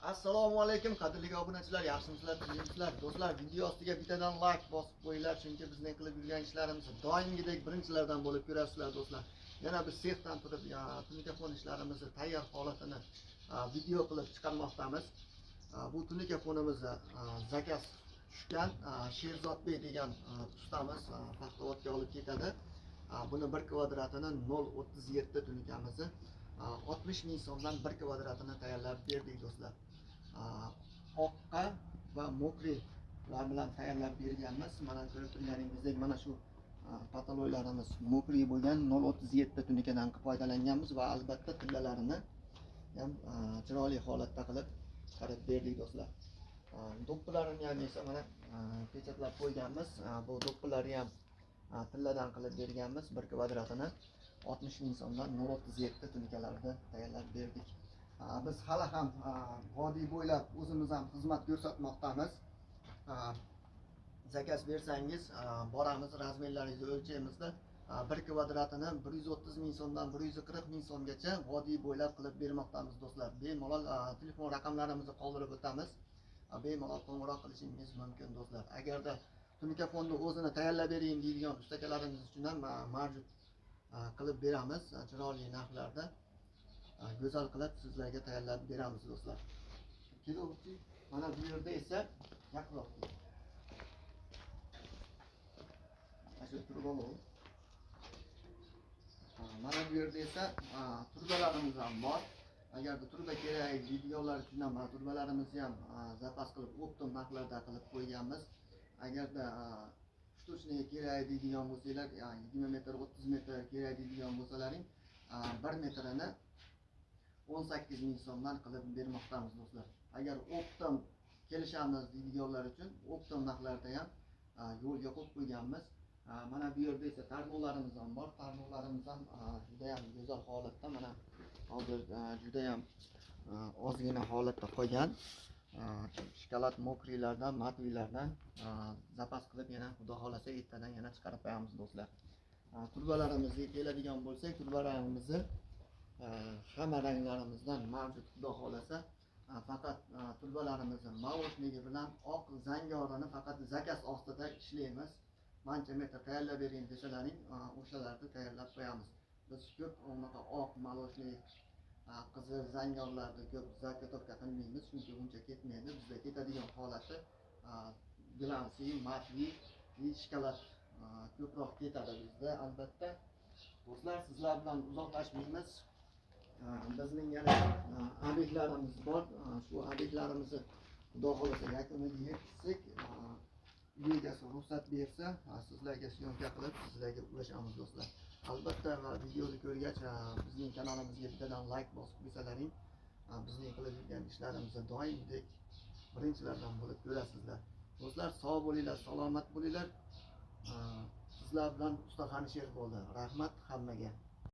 Assalomu alaykum qadrli obunachilar, yaxshimisizlar, tinchmisizlar? Do'stlar, video ostiga bittadan like bosib qo'yinglar, chunki bizning qilib yurgan ishlarimizni doimgidek birinchilardan bo'lib ko'rasizlar, do'stlar. Yana biz sexdan turib, tunikafon ishlarimizni tayyor holatini video qilib chiqarmoqdamiz. Bu tunikafonimizni заказ tushgan, Sherzodbek degan ustamiz Paxtavodga olib ketadi. Buni bir kvadratini 0.37 tunikamizni 60 ming so'mdan bir kvadratini tayyorlab berdik, do'stlar. Oqqa va мокрый lar bilan tayyorlab berganmiz. Mana ko'rib turganingizdek, mana shu потолок larimiz мокрый bo'lgan, 0.37 tunikadan foydalanganmiz va albatta tillalarini ham chiroyli holatda qilib chiqarib berdik, do'stlar. Do'ppilarini ham esa mana pechatlab qo'yganmiz. Bu do'ppilarni ham tilladan qilib berganmiz. Bir kvadratini 60 ming so'mdan 0.37 tunikalarni tayyorlab berdik. Biz hali ham vodiy bo'ylab o'zimiz ham xizmat ko'rsatmoqdamiz. Заказ bersangiz, boramiz, размер laringizni o'lchaymizda, bir kvadratini 130 ming so'mdan 140 ming so'mgacha vodiy bo'ylab qilib bermoqdamiz, do'stlar. Bemalol telefon raqamlarimizni qoldirib o'tamiz. Bemalol qo'ng'iroq qilishingiz mumkin, do'stlar. Agarda tunikafonni o'zini tayyorlab bering deydigan ustakalarimiz uchun ham mavjud, qilib beramiz, chiroyli narxlarda go'zal qilib sizlarga tayyorlab beramiz, do'stlar. Kelavchi, mana bu yerda esa yaqinroq kel. Mana shu turib olib. Mana bu yerda esa turbalarimiz ham bor. Agarda turba kerak deydiganlar uchun ham mana turbalarimizni ham запас qilib, оптом narxlarda qilib qo'yganmiz. Agarda штучный kerak deydigan bo'lsanglar, 20 metr, 30 metr kerak deydigan bo'lsalaring, 1 metrini 18 ming so'mdan qilib bermoqdamiz, do'stlar. Agar оптом kelishamiz deydiganlar uchun оптом narxlarda ham yo'lga qo'yib qo'yganmiz. Mana bu yerda esa tarmoqlarimiz ham bor. Tarmoqlarimiz ham judayam go'zal holatda. Mana hozir judayam ozgina holatda qolgan. Shokolad мокрый lardan, матовый lardan запас qilib, yana xudo xohlasa ertadan yana chiqarib qo'yamiz, do'stlar. Turbalarimizga keladigan bo'lsak, turbalarimizni hamma ranglarimizdan mavjud, xudo xohlasa. Faqat turbalarimizni молочный gi bilan oq zangorini faqat заказ ostida ishlaymiz. Mancha metr tayyorlab bering desalaring, o'shalarni tayyorlab qo'yamiz. Biz ko'p unaqa oq, молочный, qizil zangorlarni ko'p заготовка qilmaymiz, chunki uncha ketmaydi. Bizda ketadigan holati глянцевый, матовый и shokolad ko'proq ketadi bizda albatta. Do'stlar, sizlar bilan uzoqlashmaymiz. Bizning yana obyektlarimiz bor. Shu obyektlarimizni xudo xohlasa yakuniga yetkazsak, uy egasi ruxsat bersa, sizlarga съёмка qilib, sizlarga ulashamiz, do'stlar. Albatta, va videoni ko'rgach, bizning kanalimizga bittadan like bosib qo'ysalaring, bizning qilib yurgan ishlarimizni doimgidek birinchilardan bo'lib ko'rasizlar. Do'stlar, sog' bo'linglar, salomat bo'linglar. Sizlar bilan usta Xanisher bo'ldi. Rahmat hammaga.